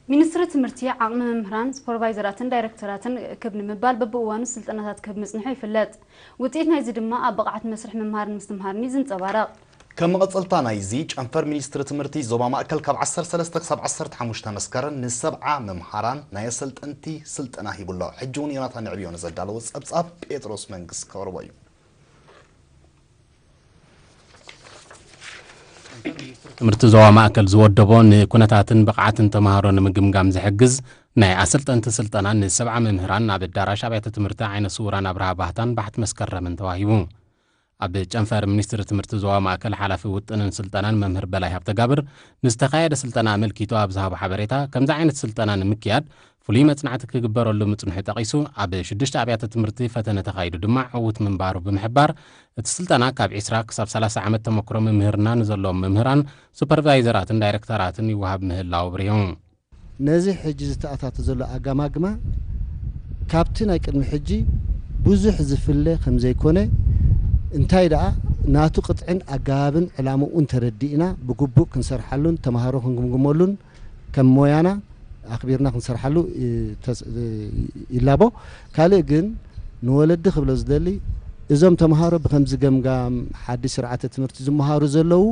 ሚኒስትሪ ትምህርቲ ዓቕሚ መምህራን፣ ሱፐርቫይዘራትን ዳይሬክተራትን ክብ ንምባል በብእዋኑ ስልጠናታት ክህብ ምጽንሑ ይፍለጥ። ውጽኢት ናይዚ ድማ ኣብ ብቕዓት መስርሕ ምምሃርን ምስትምሃርን እዩ ዝንጸባረቕ። ከም መቐጸልታ ናይዚ፣ ጨንፈር ሚኒስትሪ ትምህርቲ ዞባ ማእከል ካብ ዓሰርተ ሰለስተ ክሳብ ዓሰርተ ሓሙሽተ መስከረም ንሰብዓ መምሃራን ናይ ኣሰልጠንቲ ስልጠና ሂቡ ኣሎ። ሕጂ እውን ዮናታን ንዕብዮ ንዘዳለዎ ጸብጻብ ጴጥሮስ መንግስት ከቕርቦ እዩ። ትምህርቲ ዞባ ማእከል ዝወደቦ ንኩነታትን ብቕዓትን ተምሃሮ ንምግምጋም ዝሕግዝ ናይ ኣሰልጠንቲ ስልጠና ንሰብዓ መምህራን ኣብ ኣዳራሽ ኣብያተ ትምህርቲ ዓይነ ስውራን ኣብርሃ ባህታን ባሕቲ መስከረምን ተዋሂቡ። ኣብ ጨንፈር ሚኒስትሪ ትምህርቲ ዞባ ማእከል ሓላፊ ውጥንን ስልጠናን መምህር በላይ ሃብተጋብር ንዝተኻየደ ስልጠና ኣመልኪቱ ኣብ ዝሃቦ ሓበሬታ፣ ከምዚ ዓይነት ስልጠና ንምክያድ ፍሉይ መጽናዕቲ ክግበረሉ ምጽንሑ ጠቒሱ፣ ኣብ ሽዱሽተ ኣብያተ ትምህርቲ ፈተነ ተኻይዱ ድማ ዕዉት ምንባሩ ብምሕባር፣ እቲ ስልጠና ካብ ዒስራ ክሳብ ሰላሳ ዓመት ተመክሮ ምምህርና ንዘለዎም መምህራን፣ ሱፐርቫይዘራትን ዳይሬክተራትን ይወሃብ ምህላው ኣብሪሁ። ነዚ ሕጂ ዝተኣታተ ዘሎ ኣጋማግማ ካብቲ ናይ ቅድሚ ሕጂ ብዙሕ ዝፍለ ከም ዘይኮነ፣ እንታይ ደኣ ናቱ ቅጥዕን ኣገባብን ዕላምኡን ተረዲእና ብግቡእ ክንሰርሓሉን ተምሃሮ ክንግምግመሉን ከም ሞያና ኣኽቢርና ክንሰርሓሉ እ፣ ተስ-፣ እ፣ ይላቦ። ካልእ ግን ንወለዲ ክብሎ ዝደሊ፣ እዞም ተምሃሮ ብከምዚ ገምጋም ሓድሽ ስርዓተ ትምህርቲ ዝመሃሩ ዘለዉ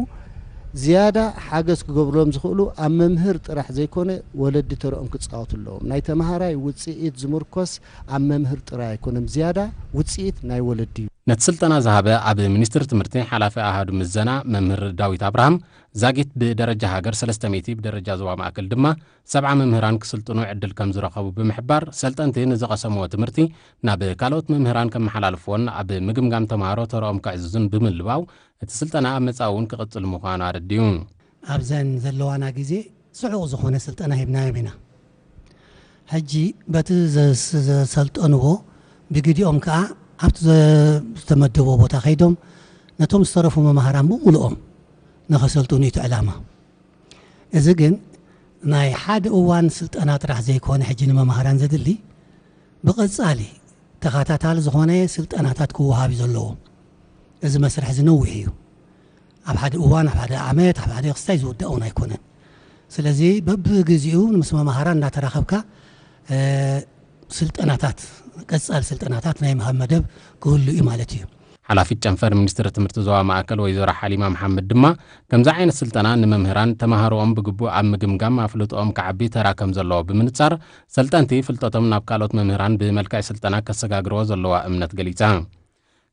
ዝያዳ ሓገዝ ክገብርሎም ዝኽእሉ ኣብ መምህር ጥራሕ ዘይኮነ ወለዲ ተረኦም ክጻወቱ ኣለዎም። ናይ ተምሃራይ ውጽኢት ዝምርኮስ ኣብ መምህር ጥራይ ኣይኮነን፣ ዝያዳ ውጽኢት ናይ ወለዲ እዩ። ነቲ ስልጠና ዝሃበ ኣብ ሚኒስትሪ ትምህርቲ ሓላፊ ኣሃዱ ምዘና መምህር ዳዊት ኣብርሃም፣ ዛጊት ብደረጃ ሃገር ሰለስተ ሚእቲ፣ ብደረጃ ዞባ ማእከል ድማ ሰብዓ መምህራን ክስልጥኑ ዕድል ከም ዝረኸቡ ብምሕባር፣ ሰልጠንቲ ንዝቐሰምዎ ትምህርቲ ናብ ካልኦት መምህራን ከመሓላልፍዎን ኣብ ምግምጋም ተምሃሮ ተረኦም ከዕዝዙን ብምልባው፣ እቲ ስልጠና ኣብ መጻኢ እውን ክቕጽል ምዃኑ ኣረዲኡ። ኣብዘን ዘለዋና ግዜ ጽዑቕ ዝኾነ ስልጠና ሂብናዮም ኢና። ሕጂ በቲ ዘስ-፣ ዘሰልጠንዎ ብግዲኦም ከኣ ኣብቲ ዘ-፣ ዝተመደቦ ቦታ ከይዶም ነቶም ዝተረፉ መማህራን ብምሉኦም ንኸሰልጥኑ እዩ እቲ ዕላማ። እዚ ግን ናይ ሓደ እዋን ስልጠና ጥራሕ ዘይኮነ ሕጂ ንመማህራን ዘድሊ ብቐጻሊ ተኸታታሊ ዝኾነ ስልጠናታት ክወሃብ እዩ ዘለዎ። እዚ መስርሕ እዚ ነዊሕ እዩ። ኣብ ሓደ እዋን፣ ኣብ ሓደ ዓመት፣ ኣብ ሓደ ክስታይ ዝውዳእ እውን ኣይኮነን። ስለዚ በብግዜኡ ምስ መማህራን እናተራኸብካ፣ እ፣ ስልጠናታት፣ ቀጻሊ ስልጠናታት ናይ ምሃብ መደብ ክህሉ እዩ ማለት እዩ። ሓላፊት ጨንፈር ሚኒስትሪ ትምህርቲ ዞባ ማእከል ወይዘሮ ሓሊማ መሓመድ ድማ፣ ከምዚ ዓይነት ስልጠና ንመምህራን ተማሃሮኦም ብግቡእ ኣብ ምግምጋም ኣፍልጦኦም ከዓቢ ተራ ከም ዘለዎ ብምንጻር፣ ሰልጠንቲ ፍልጠቶም ናብ ካልኦት መምህራን ብመልክዕ ስልጠና ከሰጋግርዎ ዘለዋ እምነት ገሊጻ።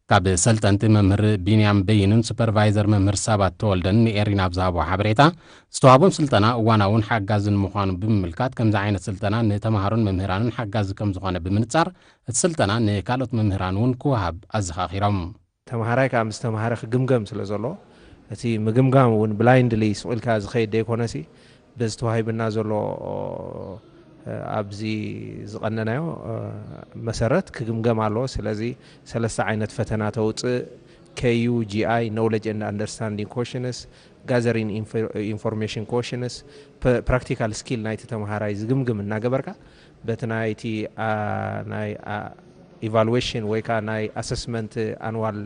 ካብ ሰልጠንቲ መምህር ቢንያም በይንን ሱፐርቫይዘር መምህር ሳባት ተወልደን ንኤሪና ኣብ ዝሃቦ ሓበሬታ፣ ዝተዋህቦም ስልጠና እዋናውን ሓጋዝን ምዃኑ ብምምልካት፣ ከምዚ ዓይነት ስልጠና ንተምሃሮን መምህራንን ሓጋዚ ከም ዝኾነ ብምንጻር፣ እቲ ስልጠና ንካልኦት መምህራን እውን ክወሃብ ኣዘኻኺሮም። ተምሃራይ ከኣ ምስ ተምሃረ ክግምገም ስለ ዘሎ፣ እቲ ምግምጋም እውን ብላይንድሊ ስቕ ኢልካ ዝኸይድ ደይኮነሲ፣ በዚ ተዋሂብና ዘሎ፣ እ፣ ኣብዚ ዝቐነናዮ፣ እ፣ መሰረት ክግምገም ኣለዎ። ስለዚ ሰለስተ ዓይነት ፈተና ተውጽእ፣ ኬዩ፣ ጂኣይ፣ Knowledge and Understanding Questions፣ Gathering Info-፣ Information Questions፣ ፕ-፣ ፕራክቲካል ስኪል ናይቲ ተምሃራይ ዝግምግም እናገበርካ፣ በቲ ናይቲ፣ ኣ፣ ናይ፣ ኣ፣ ኢቫሉዌሽን ወይ ከኣ ናይ ኣሰስመንት ኣንዋል፣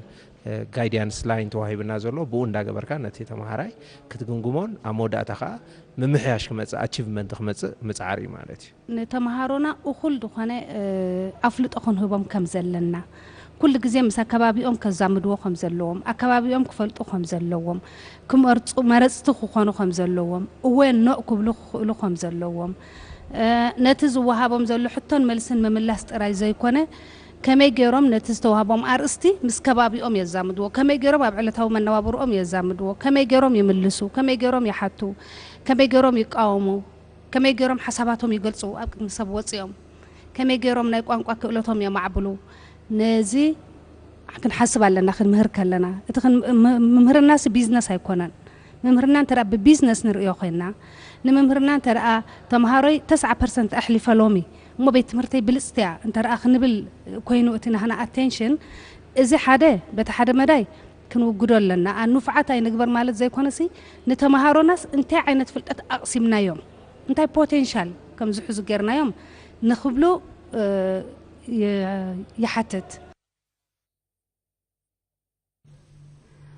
እ፣ ጋይዳንስ ላይን ተዋሂብና ዘሎ፣ ብኡ እንዳገበርካ ነቲ ተምሃራይ ክትግምግሞን ኣብ መወዳእታ ከኣ ምምሕያሽ ክመጽእ፣ ኣቺቭመንት ክመጽእ ምጽዓር እዩ ማለት እዩ። ንተምሃሮና እኹል ዝኾነ፣ እ፣ ኣፍልጦ ክንህቦም ከም ዘለና፣ ኩሉ ግዜ ምስ ኣከባቢኦም ከዛምድዎ ከም ዘለዎም፣ ኣከባቢኦም ክፈልጡ ከም ዘለዎም፣ ክመርጹ፣ መረጽቲ ክኾኑ ከም ዘለዎም፣ እወ ኖእ ክብሉ ክኽእሉ ከም ዘለዎም፣ እ፣ ነቲ ዝወሃቦም ዘሎ ሕቶን መልስን ምምላስ ጥራይ ዘይኮነ፣ ከመይ ገይሮም ነቲ ዝተዋህቦም ኣርእስቲ ምስ ከባቢኦም የዛምድዎ፣ ከመይ ገይሮም ኣብ ዕለታዊ መነባብርኦም የዛምድዎ፣ ከመይ ገይሮም ይምልሱ፣ ከመይ ገይሮም ይሓቱ፣ ከመይ ገይሮም ይቃወሙ፣ ከመይ ገይሮም ሓሳባቶም ይገልጹ ኣብ ቅድሚ ሰብ ወጺኦም፣ ከመይ ገይሮም ናይ ቋንቋ ክእለቶም የማዕብሉ፣ ነዚ ክንሓስብ ኣለና። ክንምህር ከለና፣ እቲ ክን-፣ ም-፣ ምምህርናሲ ቢዝነስ ኣይኮነን። ምምህርና እንተ ደኣ ብቢዝነስ ንርእዮ ኮይንና፣ ንምምህርና እንተ ደኣ ተምሃሮይ ተስዓ ፐርሰንት ኣሕሊፈ ሎሚ፣ እሞ ቤት ትምህርተይ ብልጽቲ እያ እንተ ደኣ ክንብል ኮይኑ፣ እቲ ናህና ኣቴንሽን፣ እዚ ሓደ፣ በቲ ሓደ መዳይ ክንውግዶ ኣለና። ኣ፣ ንፉዓት ኣይንግበር ማለት ዘይኮነሲ፣ ንተምሃሮናስ እንታይ ዓይነት ፍልጠት ኣቕሲምናዮም፣ እንታይ ፖቴንሻል ከም ዝሕዙ ጌርናዮም ንኽብሉ፣ እ፣ ይ-፣ ይሓትት።